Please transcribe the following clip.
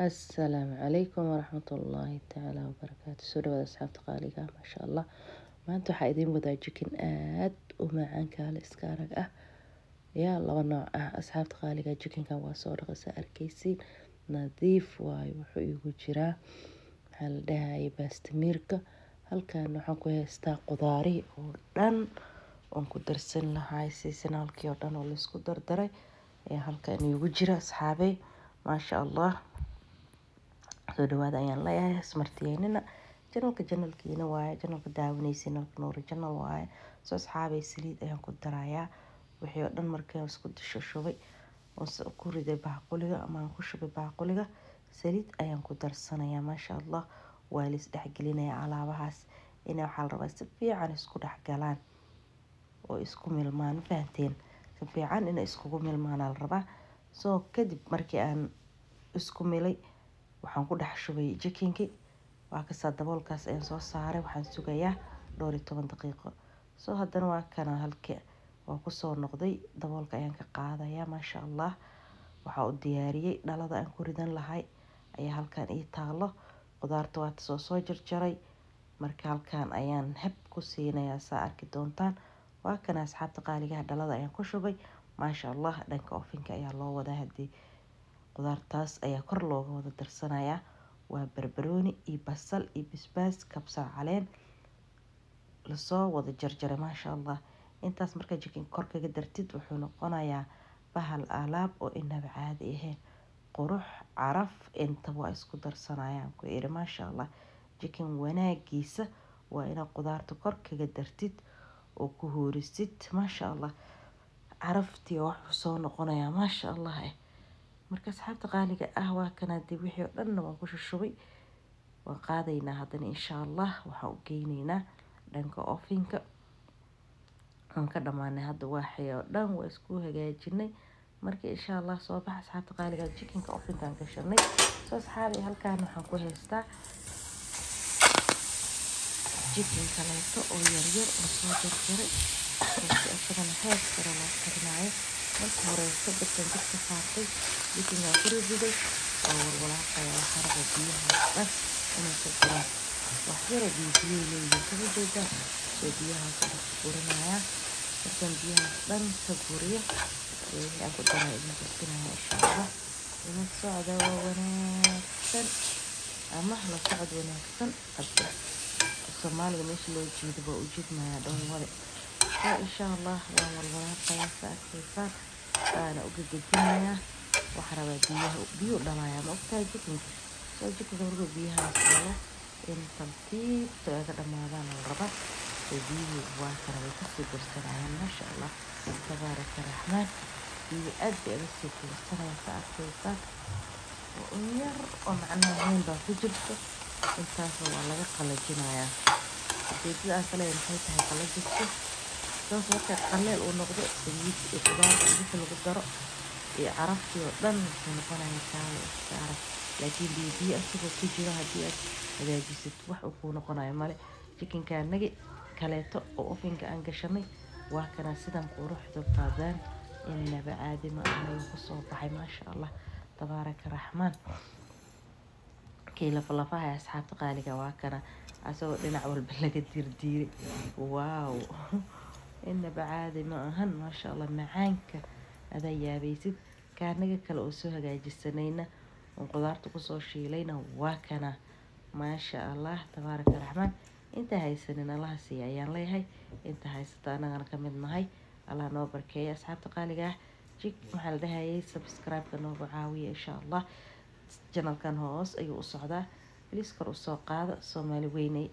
Asalaamu calaykum waraxmatullaahi tacaala wabarakaatu. Soo dhawaada asxaabta qaaliga, maasha Allah. Maanta waxaa idiin wadaa chicken aad u macaan, kaale iska arag ah, yaa laba nooc ah. Asxaabta qaaliga, chickenkan waa soo dhaqasa, arkaysiin, nadiif waayo. Wuxuu igu jiraa, maxaa la dhahayay, baastamiirka. Halkan waxaan ku haystaa qudaarihii oo dhan oon ku darsan lahay, seasonalkii oo dhan oo laisku dardaray ayaa halkan iigu jira. Asxaabey, maasha Allah, soo dhawaada ayaan leeyahay. Ismartiyeynina, channelka channelkiina waaye, channelka daawanaysiin halka Nuuri Channel waaye. Soo asxaabey, saliid ayaan ku darayaa. Wixii oo dhan markaan isku shubay oo ku riday baaquliga ama aan ku shubay baaquliga, saliid ayaan ku darsanayaa. Maasha Allah, waa la isdhexgelinayaa alaabahaas. Inay waxaa la rabaa si fiican isku dhexgalaan oo isku milmaan, ma fahanteen? Si fiican inay iskugu milmaan la rabaa. Soo kadib markii aan isku milay, waxaan ku dhex shubay chickenkii. Waa kasaa, daboolkaas ayaan soo saaray. Waxaan sugayaa dhowr iyo toban daqiiqo. Soo haddana waa kana, halka waa kusoo noqday, daboolka ayaan ka qaadayaa. Maasha Allah, waxaa u diyaariyey dhalada aan ku ridan lahay ayaa halkan ii taalo. Qudaarta waata soo jarjaray. Marka halkan ayaan heb ku siinayaa, saa arki doontaan. Waa kana, asxaabta qaaligaha, dhalada ayaan ku shubay. Maasha Allah, dhanka ovenka ayaa loo wadaa. Haddii qudaartaas ayaa kor looga wada darsanayaa, waa barbarooni iyo basal iyo basbaas, kabsar caleen lasoo wada jarjaray. Maasha Allah, intaas markaa chicken kor kaga dartid, wuxuu noqonayaa bahal alaab oo inaba caadi ahayn. Qurux, caraf, inta waa isku darsanayaan ku iri. Maasha Allah, chicken wanaagiisa waa inaad qudaarta kor kaga dartid oo ku huurisid. Maasha Allah, caraftii wuxuu soo noqonayaa maasha Allah. Marka asxaabta qaaliga ah, waa kana dee, wixii oo dhanna waan ku shushubay. Waan qaadaynaa haddana, insha Allah, waxaan u geynaynaa dhanka ovenka. Waan ka dhamaanay hadda, waxii oo dhan waa isku hagaajinay. Marka insha Allah, soo bax asxaabta qaaliga, chickenka ovenkaan gashanay. Soo asxaabi, halkaan waxaan ku haystaa chicken kaleeto oo yaryar oo soo jarjaray oo si isagana heer sare loo karinaayo. Marka horeyso dabkan dabka saartay, chickenkaan ku riday, waa walwalaaqaya. Waxaa rabaa biyahaas dhan inay ka guraan. Wax yaroo biyo biyo leeyihiin, kama jeedaan? Soo biyahaas dhan ka gurinayaa. Markaan biyahaas dhan ka guriyo, wixii aan ku daraa idin tusinaya, insha Allah. Ila socda, waa wanaagsan ama la socod wanaagsan. Hadda Soomaaliga meesha loo jeedo baa ujeedmayaa dhoon wade. So insha Allah, waan walwalaaqayaa, sa arkaysaan, waana uga gedinayaa. Waxaa rabaa biyaha, biyuu dhalayaa, ma ogtahay chickenka? Soo chickenka markuu biyahaas dhalo, in tartiibta ay ka dhamaadaan la rabaa. Soo biyihii waa kana, way kasii gursanayaan. Maasha Allah, tabaaraka raxmaan, biyo aad bay uga sii gursanayaan, sa arkaysaan. Oo yar oo macnaha weyn baa ku jirto, intaasna waa laga qalajinayaa. Ujeedada aan kale maxay tahay qalajisku? Saas marka qaleel uu noqdo, saliid iyo qudaarta iyo wixii lagu daro iyo caraftii oo dhan, wuxuu noqonayaa kaale iska arag. Laakiin biyo biyo asagoo ku jiro haddii aad hagaajisid, wax uu kuu noqonayo male. Chickenkaanagi kaleeto oo ovenka aan gashanay waa kana, sidan quruxda badan, inaba caadi ma aha, ayuu kusoo baxay. Maasha Allah, tabaaraka raxmaan. Kii lafalafaha, asxaabta qaaliga, waa kana, asagoo dhinac walba laga diirdiiray. Wow, inaba caadi ma ahan. Maasha Allah, macaanka adaa yaabaysid. Kaanaga kale oo soo hagaajisanayna oon qudaarta kusoo shiilayna waa kana. Maasha Allah, tabaaraka raxmaan. Inta haysanin Allaha siiya ayaan leeyahay, inta haysata anagana ka mid nahay, Allah noo barkeeya. Asxaabta qaaliga ah, jig maxaa la dhahayay, subscribe-ka noogu caawiya, insha Allah. Channelkan hoos ayuu u socdaa, please kor usoo qaada. Soomaali weynay.